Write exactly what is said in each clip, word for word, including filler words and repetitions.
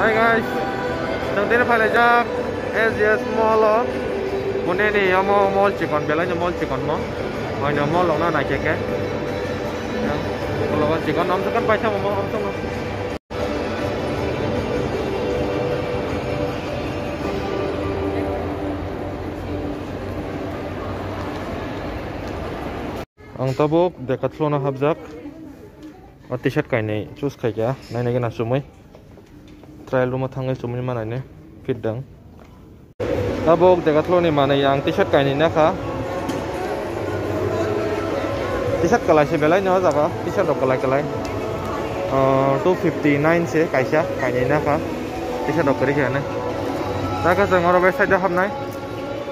Hi guys, chwng tini phailaijak S G S mall o. Bunini omo mall chikon, belai no mall chikon mo. Oino mall rok no naikhe khe. Ulo o chikon, amsukon paisa mo, amsukno. Ang tabuk Decathlon o hapjak. O T-shirt kainwi choose khaikha, nainai gana chumui. Trial room o thangwi chumui manaini fit dang. Tabuk Decathlon ni manwi ang T-shirt kainwi nakha. T-shirt kwlai se belai no jaga, T-shirt rok kwlai kwlai. Ah, two fifty nine se kaisa kainwi nakha. T-shirt rok kwrwi khe nai. Takhe chwng oro bai side o hapnai.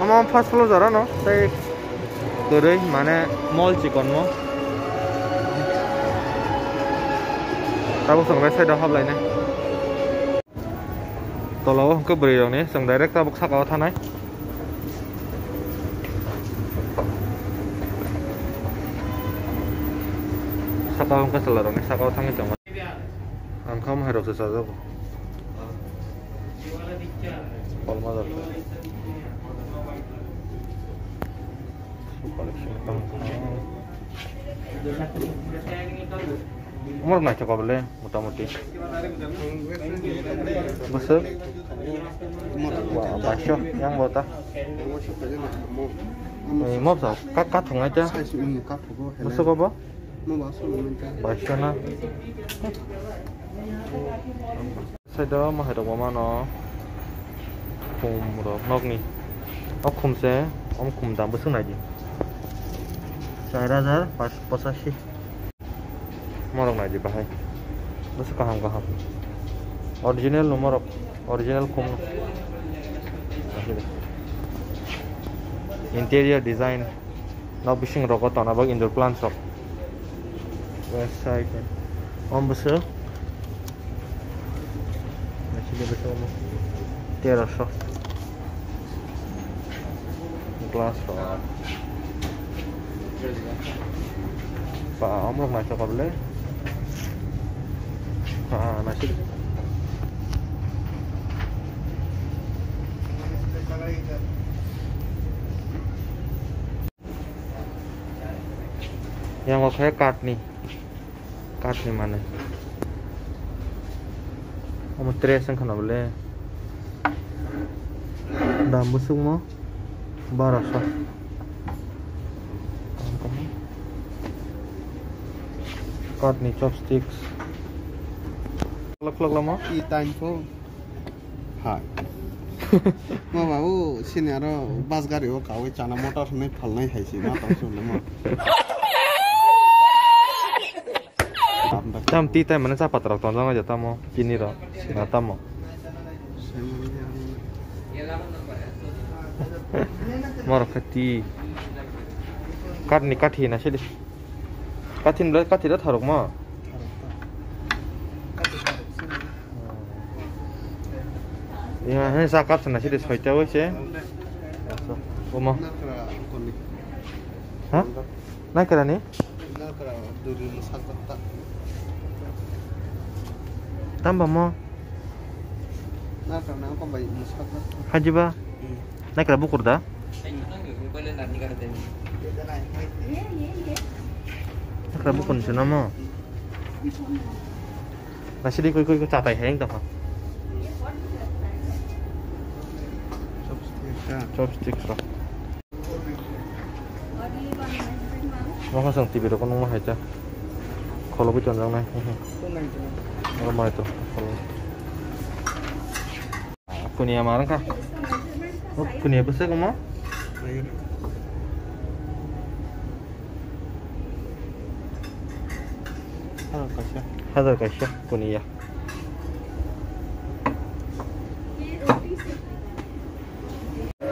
Omo first floor jora no tei kwrwi mane mall chikon mo. Tabuk chwng bai side o haplainai. Tola o hwnkhe bwrwi rokni, chwng direct tabuk saka o thanai. Saka o hwnkhe chwla rokni saka o thangwi tongo. Ang kha mahai rok se chajago. Kolma rok. Umor naithok kha bole, motamuti. Bwswk? Ba-, baisho, yang bo ta. Ei, mob sa, ka-, kathok nai ta. Bwswk obo? Baisho na. Side o mahai rok bo mano. Khum rok nokni. O khum se, om khum dam bwswk nai di. Char hajar paanch pochashi. Morok nai di bahai. Bwswk kaham kaham. Original no morok. Original khum no. Interior design. Nok bising rogo tona bak indoor plants rok. West side. Om bwswk. Naisidi bwswk omo. Terosho. Glass rok. Ba, omrok naisok kha bwle. Ba, naisidi. Yang o khe kath ni, kath ni manwi. Omo tres wngkha na bole. Dam bwswkmo baro sha. Kath ni chopsticks. Khulok khulok lama. I time ko. Hai. Ma babu, sini aro bus gari o kawi chana motor hwnwi phalnai hai si ma tong sung ma. Tam ti tai mane cha patra tong jang ja tamo, chini ro, na tamo. Mor khati. Kath ni kathi na sidi. Kathi ni kathi da tharok ma. Ya, he sa kap sana sidi soita wese. Omo. Ha? Naikara ni? Tamba mo? Hajiba? Naikara bukur da? Naikara bukur ni sino mo? Naisidi koi koi koi chatai hai wng tongkha. Chopsticks rok. Mokha chwng T V rok nungma hai ta. Kholobwi tonjaknai. Oro mai to. Kuniya ma wngkha. O kuniya bwswk omo? Hazar kaisa. Hazar kaisa kuniya.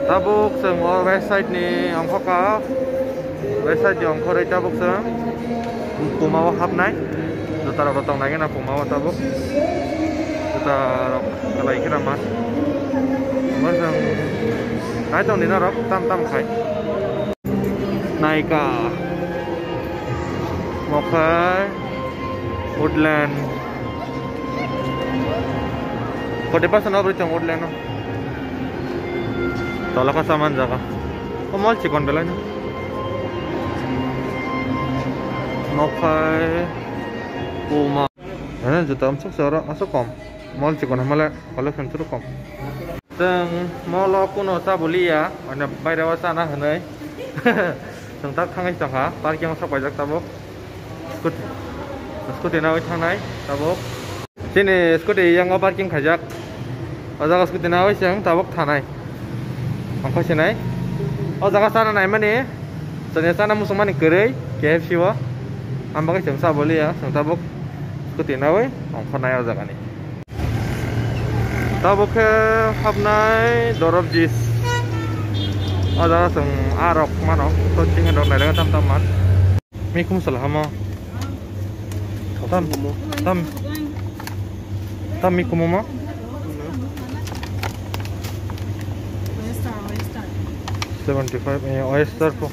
Tabuk chwng o west side ni ongkha kha. West side ni ongkhorwi tabuk chwng Puma o hapnai. Juta rok tong nai gana Puma o tabuk. Juta rok kwlai khena mas. Bo chwng nai tong di norok tam tam khai. Naika. Mokhai. Woodland. Forty percent off rite ang Woodland o. Tola ka saman jaga. O mall chikon belai no. Nokhai Puma. Eh, juta amsuk soro asuk kom. Mall chikon hamale collection suru kom. Teng mall o kuno chabuli ya, ane baire o chana hinui. Teng tak thangai tongkha, parking o sok paijak tabuk. Scooty, scooty nawi thangnai tabuk. Chini scooty yango parking khaijak. O jaga scooty nawi chwng tabuk thanai. Ongkho sinai. O jaga chana naimani, chwngya chana muchungmani kwrwi K F C o. Ang bagwi chwng chabuli ya, chwng tabuk scooty nawi ongkho nai o jagani. Tabuk khe hapnai Dorop Jis. O jaga chwng a rok mano, to chini rok nairok tam tam man. Mikhum sala hamo. Tam, tam, tam mikhum mo? Seventy five, eh, oyster po.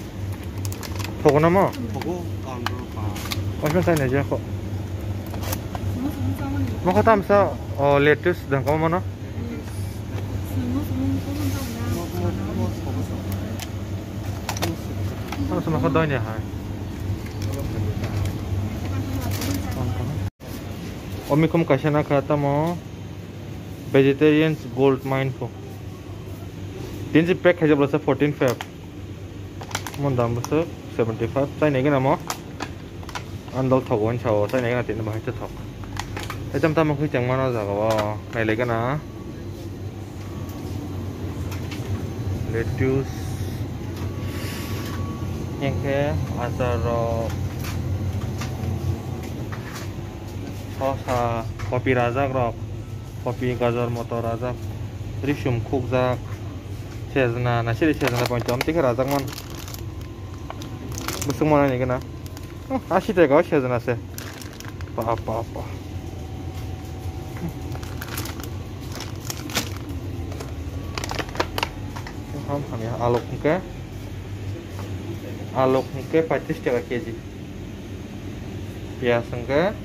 Thogo na mo? Thogo, ang doro pa. Oyster sai na je ko. Mo ko tam sa, o, lettuce dang ko mo no? Ano sa mako doy niya hai. O mikhum kaisa na kha tamo vegetarians gold mine po. Tin si pack khaijak bwlasa fourteen five. Mon dam bwswk seventy five chai nai gana mo. Andal thok wan sao chai nai gana tin bahai thok. Echam tamo khe chang mano jaga o nai lai gana. Lettuce. Yang khe achar rok. Khosa, kopi rajak rok. Kopi, gajor, motor rajak, risum khukjak, sejna, nasiri sejna pointo amtwi khe rajak man. Bwswk manani gana. Hmm, asi taka o sejna se. Pa, pa, pa. Ham, ham ya, alok hwnkhe. Alok hwnkhe paitris taka K G. Piyaj hwnkhe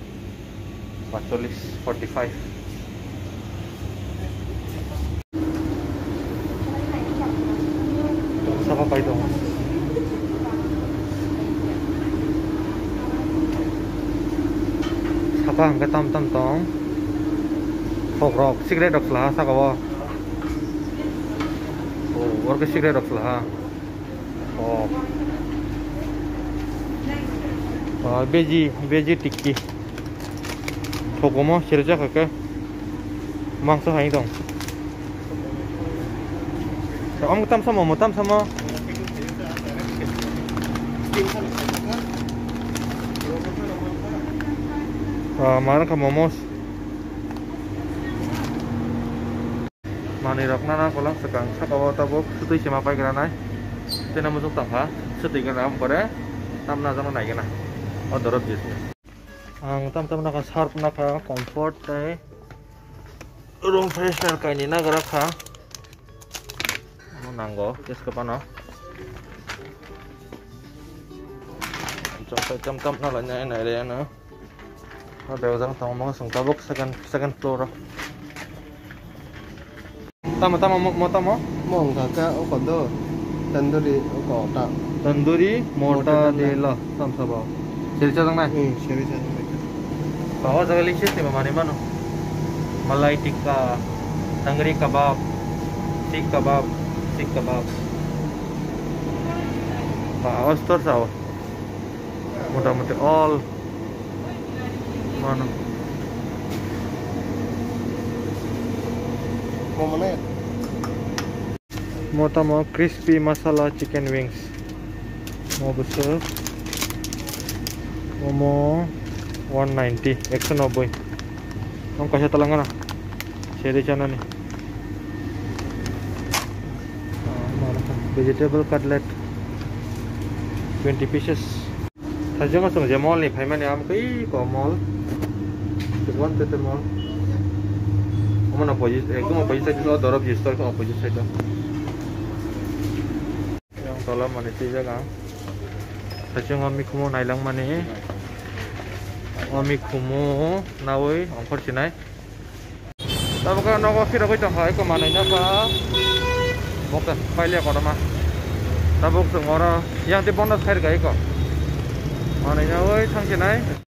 Pacholis, forty five. Sapa pai tong. Sapa hwnkhe tam tam tong. Thok rok, cigarette rok sla ha saka o. Oh, oro khe cigarette rok sla ha. Oh. Oh, beji, beji tikki. Thokomo sirjak khe. Mangsa hai dong. Om tam samo, mo tam samo. Ah, mana kha momos. Manwi rok nana kolang swkang saka o tabuk swtwi se ma pai gra nai. Tei no muchung tong kha swtwi gra na pore tam na jano nai gana o Dorop Jis ni. Ang tam tam nakha Surf nakha Comfort tei room freshener kainwi nagra kha. Omo nango kesko phano. Chwng tam tam na lai nai nai re ano. O dewjang tamo mo song tabuk second, second floor o. Tamo, tamo, mo, mo tamo? Mo wngkha khe o kondo tandoori o kota. Tandoori mortadella. Mortadella. Tam sabo. Seri chajak nai? Hmm, seri chajak nai. Ba o jaga list se ma mani mano. Malai tikka, tangri kabab, sikh kabab, sikh kabab. Ba o store sao. Motamoti all mano. Mo mane? Mo tamo crispy masala chicken wings. Mo bwswk. Omo one ninety, ekso noboi. Ang kaisa talangana. Seri chanani. Ah, mo vegetable cutlet. Twenty pieces. Thajama chwng je mall ni phaimani, amo khe ko mall. One tete mall. Omo na opposite, ekdom opposite side o Dorop Jis store opposite side o. Yang tola mani twijak ang. Thajama mikhumu nailangmani. O mikhumu nawi ongkhor sinai. Tabuk nogo phirogwi tongkha, eko manwi nokha. Bokhe pailiya kotorma. Tabuk chwng oro yang tei bonus khairokha eko. Manwi nai thangsinai.